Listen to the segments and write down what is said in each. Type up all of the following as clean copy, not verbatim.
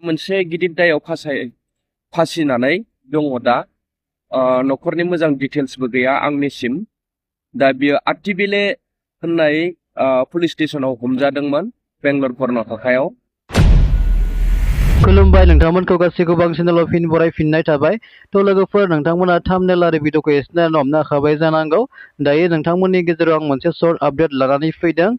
मोनसे गिदिर दायाव फासिनानै दङ दा नखरनि मोजां डिटेल्सबो गैया आंनिसिम दा बियो आटिबिले होननाय पुलिस स्टेशनाव हमजादोंमोन बेंगलर कर्नाटकायाव। खुलुमबाय नोंथांमोनखौ गासैखौबो आं चेनेलाव फिन बरायफिननाय थाबाय। थ' लोगोफोर नोंथांमोना थाम्बनेल आरो भिडिअखौ एसे हमनो हाखाबाय जानांगौ। दायो नोंथांमोननि गेजेराव आं मोनसे सर्ट आपडेट लानानै फैदों।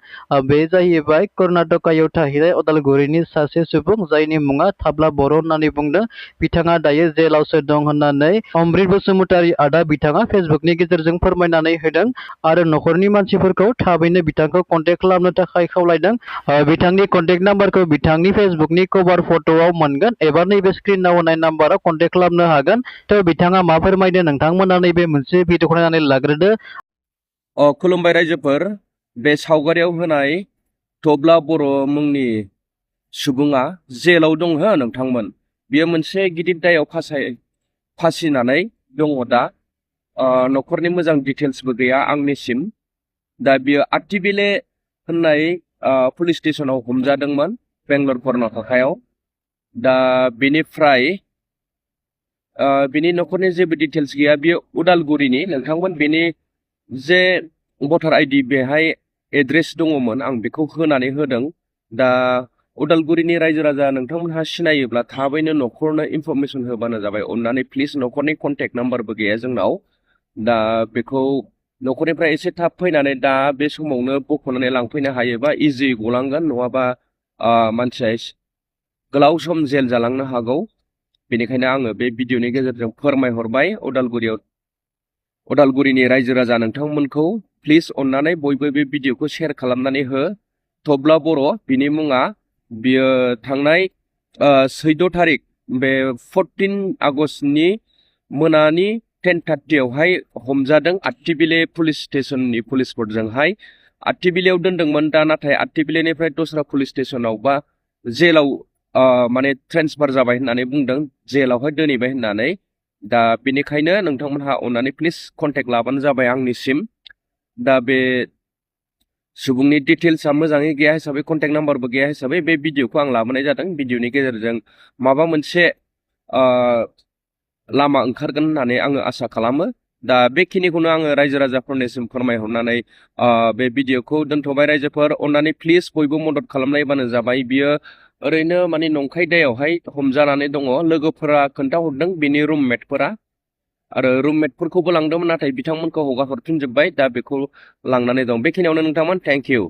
बे जाहैबाय कर्नाटकायाव थाहैनाय उदालगुरिनि सासे सुबुं जायनि मुङा थाब्ला बर' होननानै बुंदों। बिथाङा दायो जेलावसो दं होननानै अमृत बसुमतारी आदा बिथाङा फेसबुकनि गेजेरजों फोरमायनानै होदों आरो नखरनि मानसिफोरखौ थाबैनो बिथांखौ कन्टेक्ट खालामनो थाखाय खावलायदों। बिथांनि कन्टेक्ट नाम्बारखौ बिथांनि फेसबुकनि कभार फट'आव मोनगोन एबा नैबे स्क्रिनाव होनाय नाम्बाराव कन्टेक्ट खालामनो हागोन। थ' बिथाङा मा फोरमायदों नोंथांमोना नैबे मोनसे भिडिअखौ नायनानै लाग्रोदो। खुलुमबाय रायजोफोर, बे सावगारियाव होनाय थब्ला बर' मुंनि सुबुङा जेलाव दङ हो नोंथांमोन। बियो मोनसे गिदिर दायाव फासिनानै दङ दा नखरनि मोजां डिटेल्सबो गैया आंनिसिम। दा बियो आटिबिले होननाय पुलिस स्टेशनाव हमजादोंमोन बेंगलर कर्नाटकायाव। दा बेनिफ्राय बिनि नखरनि जेबो डिटेल्स गैया। बियो उदालगुरिनि नोंथांमोन। बेनि जे भटार आइडि बेहाय एड्रेस दङमोन आं बेखौ होनानै होदों। दा उदालगुरिनि रायजो राजा नोंथांमोनहा सिनायोब्ला थाबैनो नखरनो इनफरमेसन होबानो जाबाय अननानै प्लिज। नखरनि कन्टेक्ट नाम्बारबो गैया जोंनाव। दा बेखौ नखरनिफ्राय एसे थाब फैनानै दा बे समावनो बख'नानै लांफैनो हायोबा इजि गलांगोन, नङाबा मानसिया गोलाव सम जेल जालांनो हागौ। बेनिखायनो आङो बे भिडिअनि गेजेरजों फोरमायहरबाय उदालगुरिनि रायजो राजा नोंथांमोनखौ प्लिज अननानै बयबो बे भिडिअखौ शेयार खालामनानै हो। थब्ला बर' बिनि मुङा, बियो थांनाय 14 थारिख बे 14 आगस्टनि मोनानि 10:30 हमजादों आटिबिले पुलिस स्टेशननि पुलिसफोरजोंहाय। आटिबिलेयाव दोनदोंमोन दा, नाथाय आटिबिलेनिफ्राय दस्रा पुलिस स्टेशनाव बा जेलाव माने ट्रेन्सफार जाबाय होननानै बुंदों, जेलावहाय दोनहैबाय होननानै। दा बेनिखायनो नोंथांमोनहा अननानै प्लिज कन्टेक्ट लाबानो जाबाय आंनिसिम। दा बे सुबुंनि डिटेल्सआ मोजाङै गैया हिसाबै, कन्टेक्ट नाम्बारबो गैया हिसाबै बे भिडिअखौ आं लाबोनाय जादों। भिडिअनि गेजेरजों माबा मोनसे लामा ओंखारगोन होननानै आङो आसा खालामो। दा बेखिनिखौनो आङो रायजो राजाफोरनिसिम फोरमायहरनानै बे भिडिअखौ दोनथ'बाय। रायजोफोर अननानै प्लिज बयबो मदद खालामलायबानो जाबाय। बियो ओरैनो माने नंखाय दायावहाय हमजानानै दङ। लोगोफोरा खोन्थाहरदों, बिनि रुममेटफोरा। आरो रुममेटफोरखौबो लांदोंमोन, नाथाय बिथांमोनखौ हगार हरफिनजोब्बाय। दा बेखौ लांनानै दं। बेखिनियावनो नोंथांमोन, थेंक इउ।